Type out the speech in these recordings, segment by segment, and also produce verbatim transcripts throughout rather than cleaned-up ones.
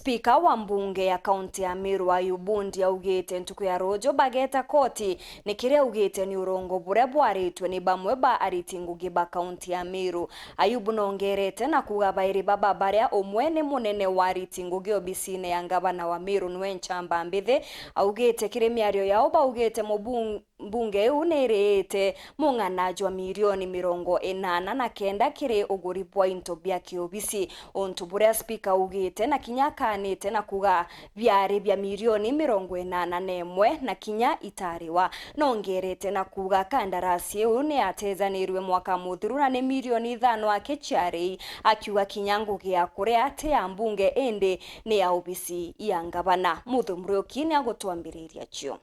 Spika wa mbunge ya kaunti ya Meru Ayubu Bundi augite ntuku ya ruuju bageta koti ni kiria augite ni urongo buria bwaritwe ni bamwe ba ariti ngugi ba kaunti ya Meru. Ayubu nongerete na kuuga bairi baba baria umwe ni munene wa ariti ngugi obisine ya ngavana wa Meru niwe nchamba mbithi, augite kiri miario yao baugite mubung-, mbunge iu ni iriite mung'ana jwa milioni mirongo inana na kenda kiri uguri bwa into bia kiobisi, untu buria spika augite na kinya akanite na kuuga biari bia milioni mirongo inana na imwe na kinya itariwa. Nongerete na kuuga kandarasi iu ni yatejaniirue mwaka muthiru na ni milioni ithano aki ciari, akiuga kinya ngugi ya kuria ti ya mbunge indi ni ya obisi ya ngavana. Muthu Muriuki ni agutwambiriria cio.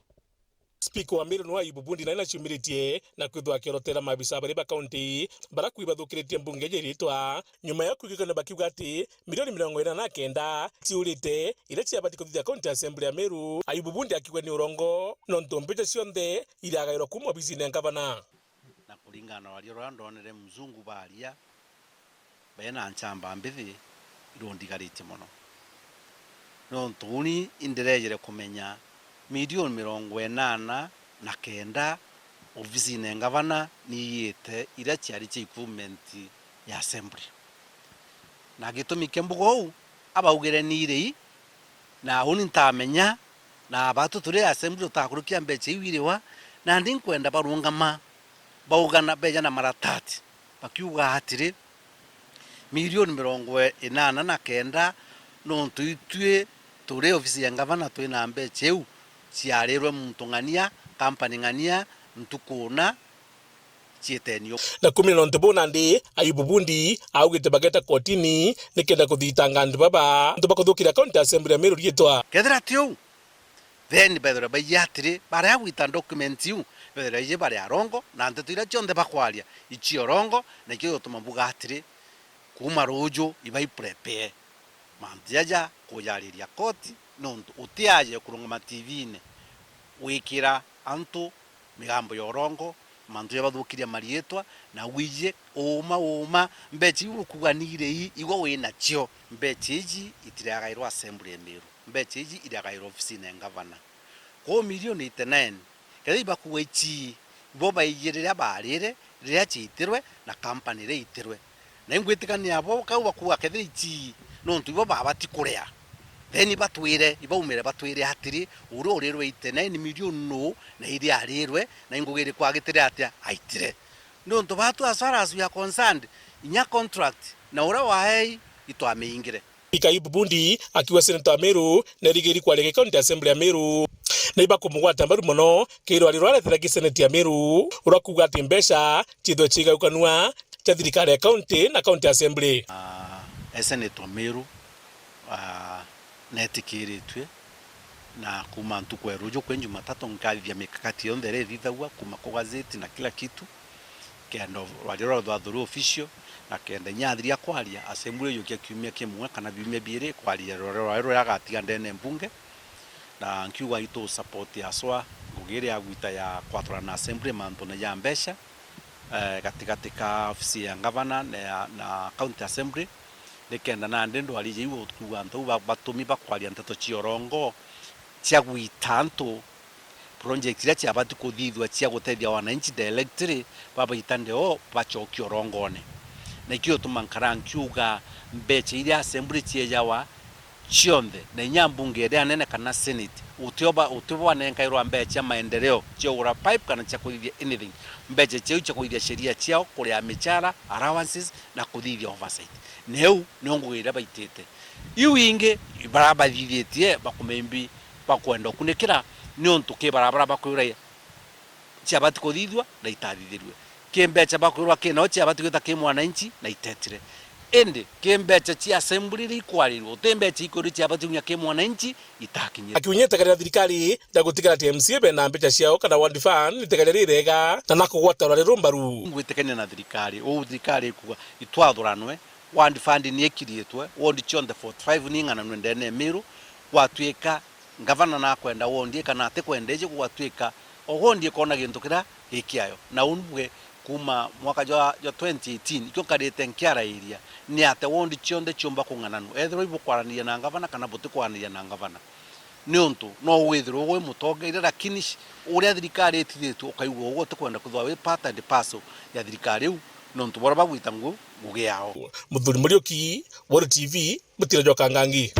Spika wa Meru niwe Ayubu Bundi nawe naciumiritie na kwithwa akirotera maabisa baria ba kaunti baria kwi bathukiritie mbunge iji riitwa, nyuma ya kwigwikania bakiuga ati milioni mirongo ina na kenda ciurite iria ciabati kuthithia County Assembly ya Meru, Ayubu Bundi akiuga ni urongo, nontu mbeca cionthe iragairwa kuuma obisine ya ngavana. Na kuringana na rwaria ruria ndonere mzungu baria, bena nchamba mbithi irundigaritie mono. Nontu uni indirejere kumenya milioni mirongo inana na kenda obisine ya ngavana ni iite iria ciari cia equipment ya assembly. Na gitumi kia mbuga uu, abaugire ni iri i, na uni ntamenya, na batu turi assembly tutakurukia mbeca iu iriwa, nandi nkwenda barungama, baugana, beja na maratati, bakiuga atiri, milioni mirongo inana na kenda, nontu itui turi ofisi ya ngavana twina mbeca iu ciarirwe muntu ng'ania, kampani ng'ania, ntuku una, ciiteni u. Na kumina nontu buu nandi, Ayubu Bundi augite bageta kotini nikenda kuthitanga antu baba, antu bakuthukira County Assembly ya Meru riitwa. Kethira ti uu, then bethirwe baiji atiri, baria gwita document iu, bethirwe iji bari arongo, na nteto iria cionthe bakwaria ici orongo, na ikio gituma mbuga atiri, kuuma ruuju ibai prepare mantu jaja kujariria koti, nontu utiaje kurungama T V-ini wikira antu migambo ya urongo, mantu jabathukiria mariitwa, na wiji uuma uuma, mbeca iu ukuuga ni iri i, igwe winacio, mbeca iji itiragairwa assembly ya Meru, mbeca iji iragairwa ofisine ya ngavana. Kwou milioni eighty nine, kethira ibakuuga ici, ibo baiji riria baarire, riria ciaitirwe, na kampani iria iaitirwe. Na ingwitikania bo kau bakuuga kethira ici, nontu ibo babati kuria. Then ibatwire, ibaumire batwire atiri, uria urirwe eighty nine million nuu, na iria arirwe, na ingugi iriku agitire atia aitire. Nontu batu as far as we are concerned, inya contract, na uria waei, itwamiingire. Spika Ayubu Bundi akiuga seneta wa Meru nerigiri kwaria gi County Assembly ya Meru. Na ibakumugwata mbaru mono kiri rwari rwaretera ki seneti ya Meru, uria kuuga ati mbeca ciithwe ciigaukanua cia thirikari ya county na County Assembly. Ah, e seneta wa Meru, ah, netikiritue na kuuma ntuku ya ruuju kwi Jumatatu nkathithia mikakati yonthe iria ithithagua kuuma ku gazeti na kila kitu. Kenda rwari ruria ruthathuru official, na kenda inya athiria kwaria, assembly ijukia kiumia kimwe kana biumia biiri kwaria rwari rwaria ruria agatiga ndene mbunge. Na nkiuga itu support aswa ngugi iria ya gwita ya kwathurana assembly mantune ja mbeca, eh, gatigati ka ofisi ya ngavana na ya, na county assembly, nikenda nandi ndwari iu kuuga antu au ba-, batumi bakwaria nteto cia urongo cia gwita antu project iria ciabati kuthithua cia gutethia wananchi directly, babaita ndeo bacokie urongone. Na ikio gituma nkara nkiuga mbeca iria assembly ciejawa cionthe, na inya mbunge iria nene kana senate, utio ba-, utio banenkairwa mbeca cia maendeleo, cia ugura pipe kana cia kuthithia anything. Mbeca ciao cia kuthithia sheria ciao, kuria michara, allowances, na kuthithia oversight. Na iu nio ngugi iria baitite. Iu ingi barabathithitie bakumembi bakwenda ukunikira, niuntu ki barabara bakwirwa ciabati kuthithua na itathithirue. Ki mbeca bakwirwa ki nao ciabati gwita ki mwananchi na itetire. Indi ki mbeca cia assembly iria ikwarirua, uti mbeca ikwirwa ciabati kunya ki mwananchi itakinyire. Akiunya itekaria thirikari ya gutigara ati M C A bena mbeca ciao kana ward fund, itekaria rirega na nakugwata rwari rumbaru. Ngwitikania na thirikari, uu thirikari ikuga itwathuranwe, ward fund ni ikiriitwe, ward cionthe forty five ni ing'ananue ndene ya Meru, gwatuika ngavana nakwenda ward ii kana atikwenda iji, gugatuika o ward ikona gintu kiria gi kiayo. Na uu nibwe Kuuma mwaka jwa, jwa twenty eighteen, ikio nkarite nkiarairia ni ate wondi cionthe ciumba kung'ananua, ethirwa ibukwaraniria na ngavana kana butikwaraniria na ngavana. Niuntu no withirwe wi mutongeria, lakini sh-, uria thirikari itithitue ukaigua uguo utikwenda kwithirwa wi part and parcel ya thirikari iu, niuntu baria bagwita ngu-, ngugi yao. Muthuri Muriuki, Wori T V, Mutira jwa Kangangi.